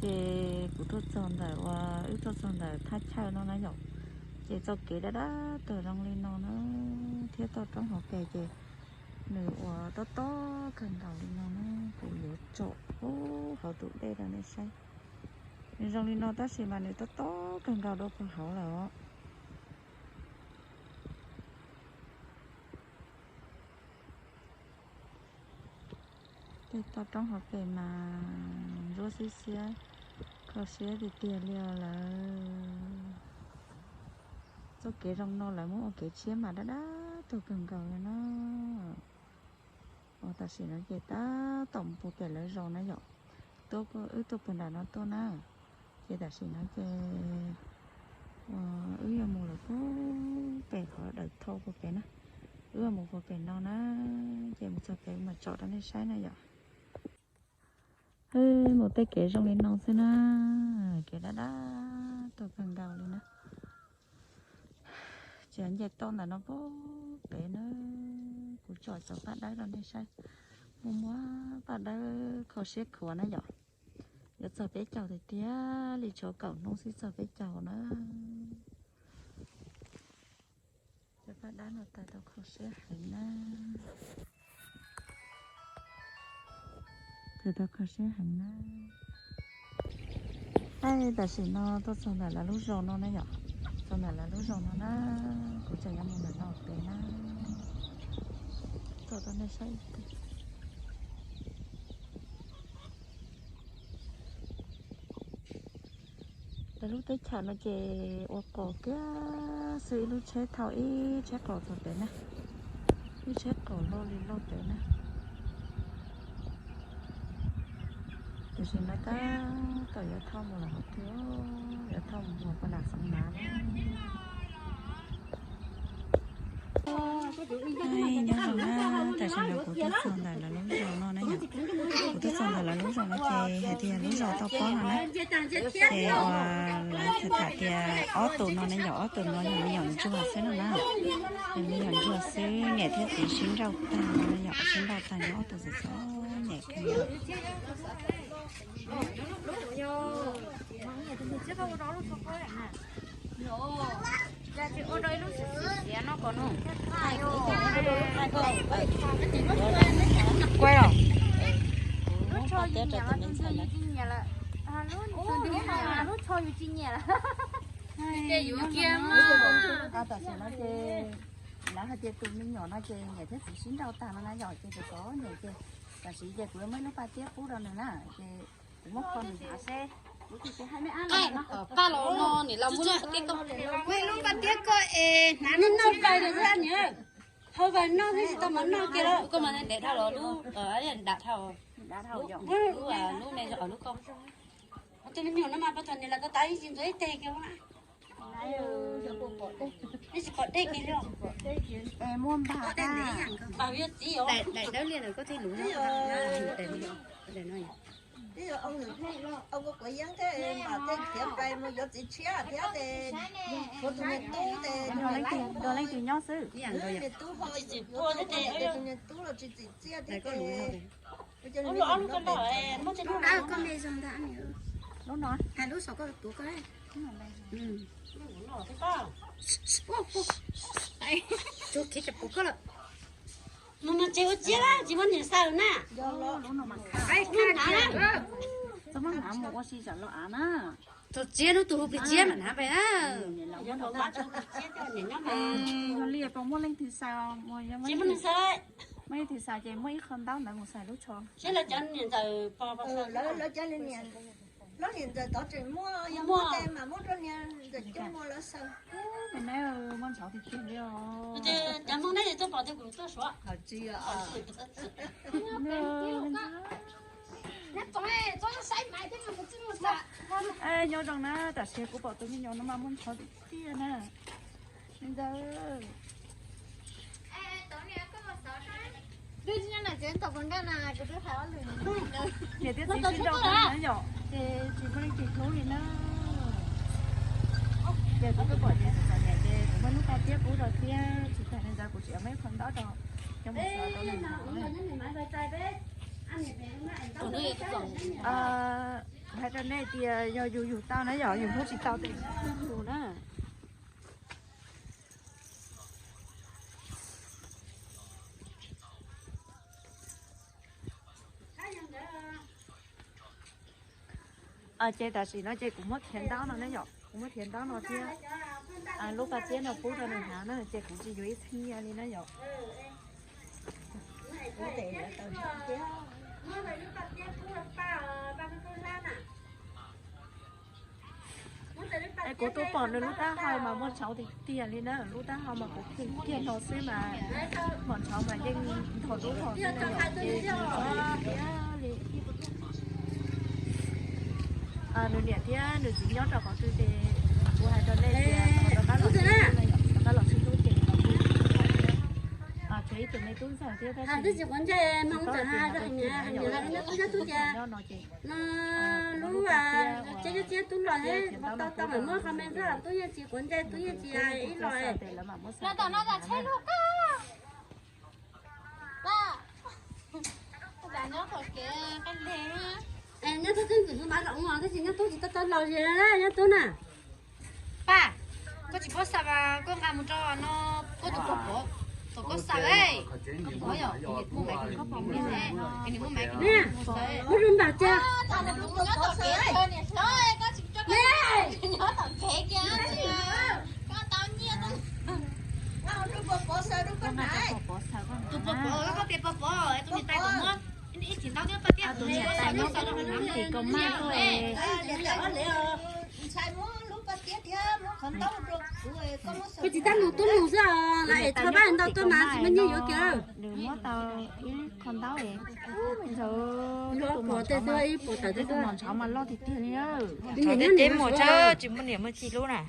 Ces kuv tuaj txog ntawm uas wb tuaj txog ntawm thaj chaw no na yom, ces txoj kev dab dab tuag zoo li no na, thiab toj roob hauv pes ces nws uas tob tob kawg nkaus li no na, kuv yuav tsom hauv tus dej rau nej saib. Nws zoo li no tab sis mas nws tob tob kawg nkaus rau puag hauv lawm os. Tej toj roob hauv pes mas ntsuab xiab xiab, kho siab tiag tiag li os lawm. Txoj kev zoo no lawv muab ua kev tshiab mas dab dab tuag kawg nkaus li na. Uas tam sim no ces tab tom mus puag pem lawv zos na yom, tuaj wb tuaj puag nram no tuaj na. Ces tam sim no ces uas wb yuav mus lawm puag pem qhov daws thau puag pem na, wb yuav mus puag pem no na, ces mus txog pem mam tsom rau nej saib na yom. Mus tej kev zoo li no xwb na, kev dab dab tuag kawg nkaus li na. Tsis nce toj ntawm no puag pem na, kuv tsom cov paj dawb rau nej saib, muaj muaj paj dawb kho siab khuav na yom. Yuav txog peb caug tiag tiag li, tshuav kaum hnub xwb txog peb caug na. Cov paj dawb no tawm tau kho siab heev na. Tawm tau kho siab heev na. Tam sim no tuaj txog ntawm lawv lub zos no na yom, txog ntawm lawv lub zos no na, kuv tseem yuav mus ntawm no pem na, tsom rau nej saib. Lawv lub teb chaws no ces ua qos kiag xwb, ib lub tsheb thauj ib tsheb qos txog pem na, ib tsheb qos loj li loj pem na. Tam sim no tab tom yuav thauj mus lawm hauv twg, yuav thauj mus puag nram Xeev Lav na. Nyob zoo na, tam sim no kuv tuaj txog ntawm lawv lub zos no na yom, kuv tuaj txog ntawm lawv lub zos no ces hais tias lub zos toj pob no na, ces uas lawv tham tias ob tug no ne yom, ob tug no yog me nyuam ntsuag xwb no na, yog me nyuam ntsuag xwb, niam thiab txiv sib nrauj tag no na yom, sib nrauj tag no ob tug txom txom nyem kawg. Lub tsho yus tsis nyiam lawm. Lub tsho yus tsis nyiam lawm. Tam sim no ces lawv hais tias tus me nyuam no ces niam thiab txiv sib nrauj tag no na yom, ces txom txom nyem ces tam sim ces kuv muab ib lub paj tiab pub rau nws na, ces kuv muab kho nws hnav seb. Paj los no nim los muab lub paj tiab koj, muab lub paj tiab koj es hnav noj noj vawg los xwb niam. Hau vawg noj xwb tsis tau mov noj kiag lawm. Koj mas ntev dhau los lub, ntev dhau. Lub me, lub koj. Tus me nyuam no mas pab thaum nws los tau tas ib tsis ntxuav ib teg kiag na. Neb tsis pom dej kiag li. Muaj npag, npag yog txiv os. Daim dawb liaj ntawm koj thiaj luv no. Twb yog ua kuv yeeb thiab npam tej khiav pais mus yuav txiv tshiab thiab ces tshuav tus niag tub ces nrog leej twg nyob xwb. Niag tub ho tsis txim pua thiab ces tus niag tub los tsis txim txiaj thiab ces Lub no, lub saum koj tuav koj. Tsuag khiav cas pom koj lawm. Mus mas tsis ua tsiab, tsis muaj niam xaws na. Txhob muab hnav mus ua si tsam los av na. Thaum tsiab hnub tus hu plig tsiab mam hnav pais na. Yog li pas muaj leej twg xaws, muaj leej twg xaws ces muab ib qho ntaub ntawd mus xaws lub tsho. Lawv cov niam ntxawm tod tseem muaj, yog muaj ces mam muab rau niag ntxawm coj mus lawv xaws. Neb muaj ntshauv tiag tiag li os. Cov Hmoob neb tuaj pom tias kuv tuaj suav. Nyob zoo na, tam sim kuv pom tus me nyuam no mas muaj ntshauv tiag tiag na. Ntxawm. Niam thiab txiv sib nrauj tag na yom, ces tsis muaj leej twg hlub li na. Ces kuv twb pom ces txom nyem ces kuv muab lub paj tiab pub rau thiab tsis tas li ntawd kuv tseem muab ib qho ntaub rau coj mus xaws rau nws. Hais rau nej tias yog yus yug tau na yom, yus hlub tsis tau tes mus na. Ces tam sim no ces kuv muab khiav ntaub no na yom, kuv muab khiav ntaub no thiab. Lub paj tiab no pub rau nws hnav na, ces kuv tsis yuav ib txhiab nyiaj li na yom. Es kuv twb pom nws lub taub hau mas muaj ntshauv tiag tiag li na, lub taub hau mas kuv kiag no xwb mas, pom ntshauv mas yeej ntog dub vog xwb na yom, ces tsis txhob li. Nws niam thiab nws txiv nyob rau qhov twg ces kuv hais rau nej tias rov qab los sib hlub na yom, rov qab los sib hlub ces tshuav ib tug me tub ntxawg thiab tab sis tsis paub tias nyob twg ces nyob no ces lub paj tiab uas txiv tau no tub los tub yeej tsis quav ntsej tub yeej tsis hais ib los. Nyob tub tub ntxim tus mam los ua tab sis nyob tub tsis tau tau laus li nyob tub na. Paj, koj tsis paub xav mas koj nqa mus rau no, koj tus pog pov, tom koj xav, muaj mas, muaj mas, muaj mas, muaj mas, muaj mas, tus pov pov, koj pov pov, tus niam tais kom muab ib thim ntaub thiab paj tiab, tus niam tais muab koj tus nab tim kom maj tuaj. Koj tsis tab mus tub mus xwb os, lawv es tho pab ntau tuaj mas tsis muaj nyiaj yuav kiag. Nws muab tau ib qho ntaub es, ntxhov, ib puas tawm, ib puas tawm, tus mos ntshauv mas loj tiag tiag li. Ntshauv tiag tiag, mus tsis muaj niam muaj txiv hlub na.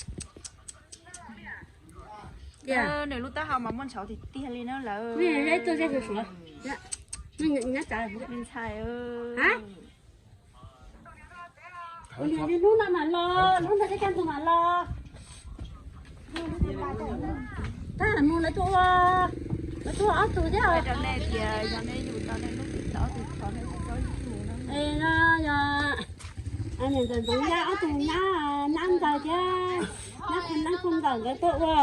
Nws lub taub hau mas muaj ntshauv tiag tiag li na lawm. Ntxhais, hnub no mas los, hnub no tej kaj ntug mas los. Tab mus lawv tuaj ua, lawv tuaj ua ob tug thiab. Rau nej tias yog nej yug tau nej lub txiv tau ob tug qhov nej tsis txhob yug na. Es no yog niam ntxawm Ntxoov Yaj ob tug nyab, nab ntxawg thiab nab qhua, nab qhua ntxawm nkawd tuaj ua.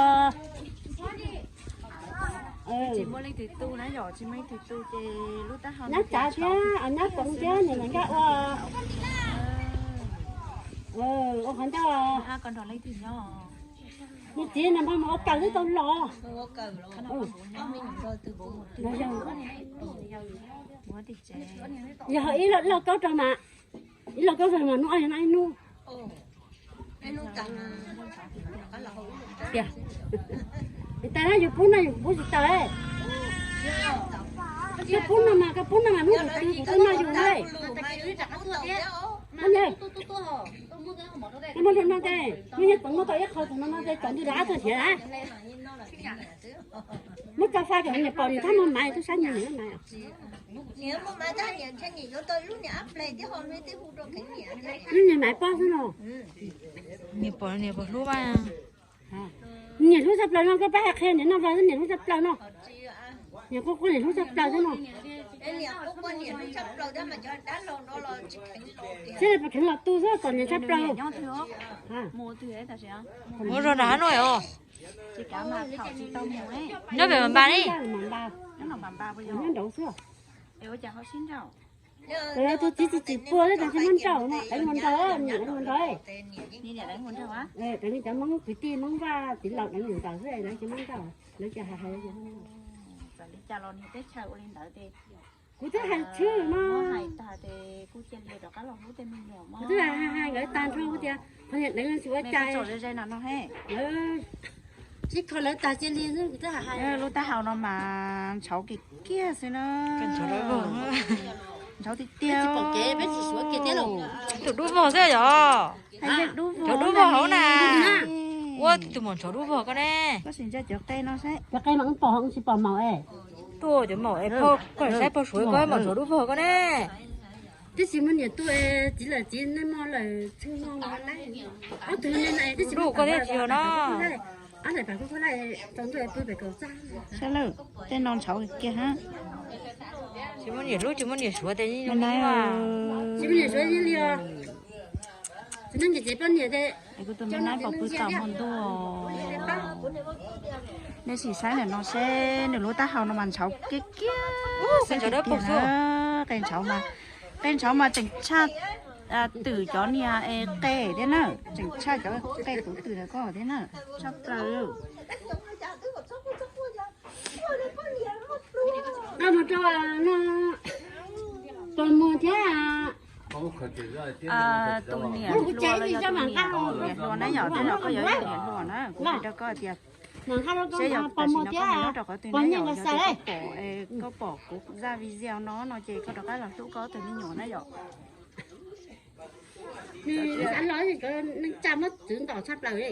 Tsis muaj leej twg tu na yom, tsis muaj leej twg tu ces lub taub hau nyab tsav thiab nyab Poob thiab niam Nkaj ua, ua qhov ncauj. Koj nrog leej twg nyob? Nws txiv nws npawg mus ua kaws twb tau los. Yog ib lauj kaub rau mas, ib lauj kaub rau mas hnub ob yog noj ib hnub. Tias, tas na yus pub no yus pub tsis tau. Koj pub no mas, koj pub no mas hnub kuv twg kuv twb noj yus na. Koj muab rau no ces, muab nyiaj txoov muab tau ib qho tus no no ces txaus ntuj rov qab tuaj nrhiav na. Muab tso faj kom niam pom niam txhob muaj maiv, tub sab nyiag niam lub maiv. Lub niam maiv pob xwb no. Niam pom niam puas hlub mas. Niam hlub tshaj plaws no, koj pab hais qhia niam noj vag xwb niam hlub tshaj plaws no. Niam quaj quaj niam hlub tshaj plaws xwb no. Seb puas kheev los tu xwb kom niam tshaj plaws. Muab zog nram hab no os. Nyob pem mas npas li. Nyob nraud xwb. Tus txiv tsis tsim pua thiab, tsis muab nrauj no, deev mus nraud, niam deev mus nraud. Deev li cov Hmoob kwv tij Hmoob Vaj txiv laus deev mus nraud xwb, lawv tsis muab nrauj, lawv tsis hais hais. Kuv twb hais tshwj no. Kuv twb hais hais nkawd tag nrho tias qhov niam deev tsis ua cas. Sib kho lawv tas cia li xwb, kuv twb hais hais. Lub taub hau no mas ntshauv kiag kiag xwb na. Ntshauv tiag tiag. Tus dub vog xwb yom. Ntshauv dub vog hauv na. Ua tus maum ntshauv dub vog koj ne. Koj sim ntsia cov qe no seb. Cov qe mas wb pom, wb tsis pom maum es. Tuaj cov maum es, koj saib pog Suav koj maum ntshauv dub vog koj ne. Twb tsis muaj niam tu, txiv lawm txiv nej muaj lawm txheej no. Ob tug ne, twb tsis muaj koj thiab tsis yog no. Ob daim pam kuj kuj laij tau ntuj pw pem kaum txaj. Saib lawm, tej no ntshauv kiag hab. Tsis muaj niam hlub tsis muaj niam suav tes tsis muaj niam suav li os. Es kuv tus me nyuam pom pw tom hmo ntuj. Nej sim saib ntawm no seb nws lub taub hau no mas ntshauv kiag kiag xwb tiag tiag na. Qe ntshauv mas, qe ntshauv mas tseem tshaj twm cov niag qe thiab na, tseem tshaj cov qe kuv twm ntawm ko thiab na, tshaj plaws. Mus rau no, pos muag thiab. Tus niam hluas los yog tus niam hluas na yom, tej zaum koj yuav yog niam hluas na, kuv hais rau koj tias, seb yog tam sim no koj mus nyob rau qhov twg na yom, yog tias koj pom, koj pom kuv zaj video no no ces koj rov qab los hlub koj ob tug me nyuam na yom. Nws xav los cov neej tsa muab txwv ntaus tshaj plaws li.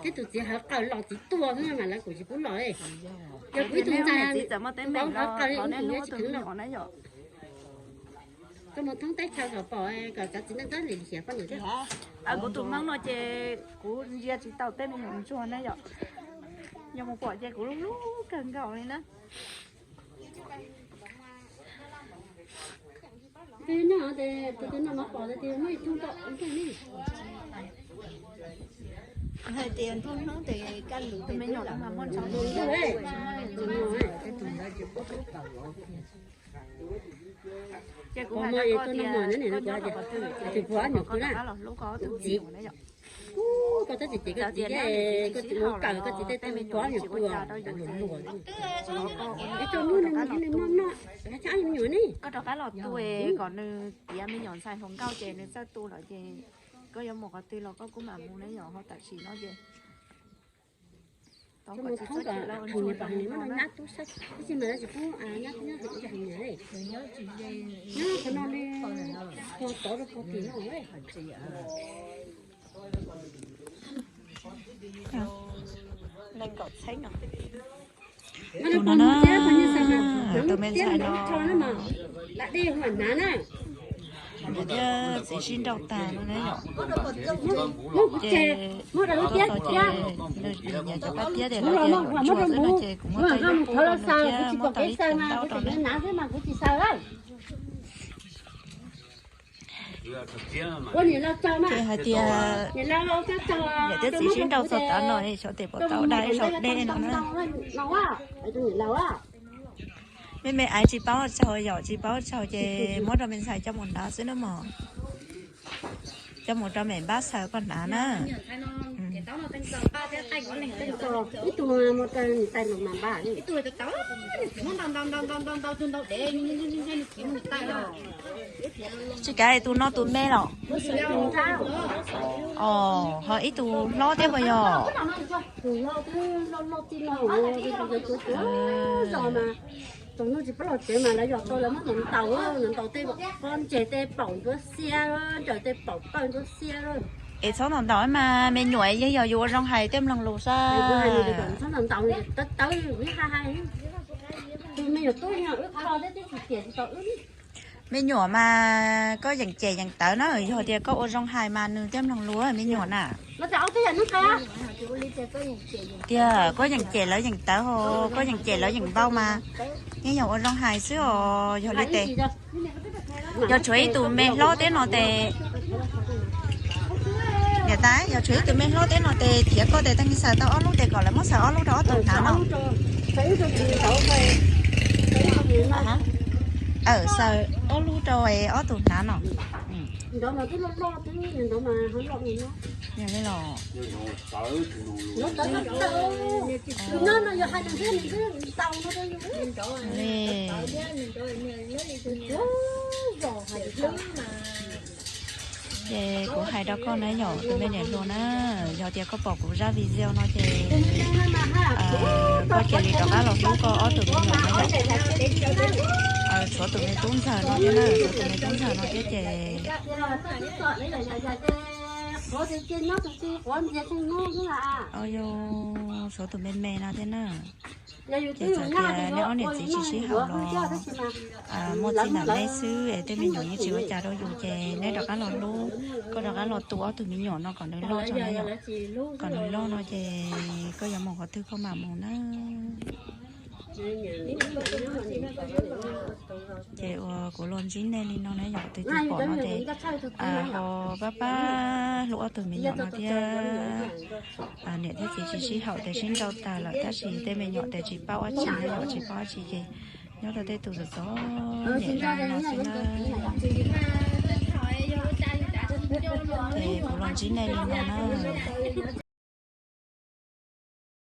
Thiab tus txiv hawv qaws los txiv tuag xwb mas lawv kuj tsis pub los li. Yog kuv ib tug ntxhais txiv txawm muaj teeb meem los neb hlub tus me nyuam na yom. Koj mus thoob teb chaws kom pom kom cov txiv neej txhob lim hiam poj niam thiab. Kuv tus Hmoob no ces kuv ntsia tsis tau tej me nyuam ntsuag na yom. Yog mus pom ces kuv hlub hlub kawg nkaus li na. Tus no, tus no mas pom tias muaj ib tug tom ntej ne. Hais tias ntuj hnub tes kaj lus tes me nyuam mas muaj ntshauv. Ces kuv hais rau koj tias koj nyob rau qhov twg ces koj rov qab los hlub koj ob tug me nyuam na yom. Koj tab tsis ces koj txiv, koj txiv mus kawm koj txiv tej tej me nyuam tsis ua cas rau yus ces koj ua koj ua li koj rov qab los tu. Koj rov qab los tu es kom nws tiav me nyuam ntxhais hluas nkauj ces nws txawj tu lawm ces koj yuav mus qhov twg los koj kuj mam mus na yom, ho tam sim no ces tau kom tsis txhob chim lawv ua ntsuag rau nws no na. Tus no na, tus me ntxhais no, nws thiab txiv sib nrauj tag no na yom. Ces tuaj txog ces nws nyiam cov pab tiab tias lawv tias yuav ntsuag xwb no ces kuv muab rau ib lub qub rau nws thiab muab tau ib tug ntaub rau nws. Ces hais tias niam thiab txiv sib nrauj txog tav no es xyov tes puas tau dai ib zaug dej no na. Me me aiv tsis paub tsaug yom, tsis paub tsaug ces muab rau me ntxhais coj mus hnav xwb na mog. Coj mus rau me npab xaws koj hnav na. Tsis kav tus no tus me los? Os, ho ib tug hlob thiab puas yog? Tus no tsis pub los tsev mas lawv yog tau lawv muab ntaus ntaus, ntaus tej pob ntseg tej paum nruab xiab, ncaws tej paum pawg nruab xiab. Es txhob ntaus ntaus mas me nyuam yeej yog yus ua zoo hais thiab mloog lus xwb. Txhob ntaus ntaus, tawv tawv, tus me nyuam tub no wb kho thiab twb tsis tiam tsis tau wb. Me nyuam mas koj yeem cem yeem tawv na, yog tias koj ua zoo hais mas nws thiaj mloog lus me nyuam na. Tiag, koj yeem cem lawv yeem tawv ho, koj yeem cem lawv yeem npau mas yeej yog ua zoo hais xwb os. Yog li tes, yog tshuav ib tug me hlob thiab no tes, niam tais, yog tshuav ib tug me hlob thiab no tes thiab koj tes tag kis xaws tau ob lub tes kom lawv muab xaws ob lub rau ob tug hnav no. Xaws ob lub rau ob tug hnav no. Yog li los, li, ces kuv hais rau koj na yom, tus me niam hluas na, yog tias koj pom kuv zaj video no ces koj cia li rov qab los hlub koj ob tug me nyuam na yom. Tshuav tus me tub ntxawg no thiab na, tshuav tus me tub ntxawg no thiab ces tshuav tus me me no thiab na. Ces txawm tias neb ob niam txiv tsis sib haum los muaj txij ntawm neb xwb es tej me nyuam yeej tsis ua cas rau yus ces neb rov qab los hlub, koj rov qab los tu ob tug me nyuam no kom nws loj tso na yom. Kom nws loj no ces koj yuav mus qhov twg koj mam mus na. Ces uas kuv los ntsib nej li no na yom, tus twg pom no ces ho pab pab hlub ob tug me nyuam no thiab. Niam thiab txiv tsis sib haum ces sib nrau tag lawm, tab sis tej me nyuam ces tsis paub dab tsi na yom, tsis paub dab tsi ces nyob rau tej tus txom txom nyem li no xwb na. Ces kuv los ntsib nej li no na.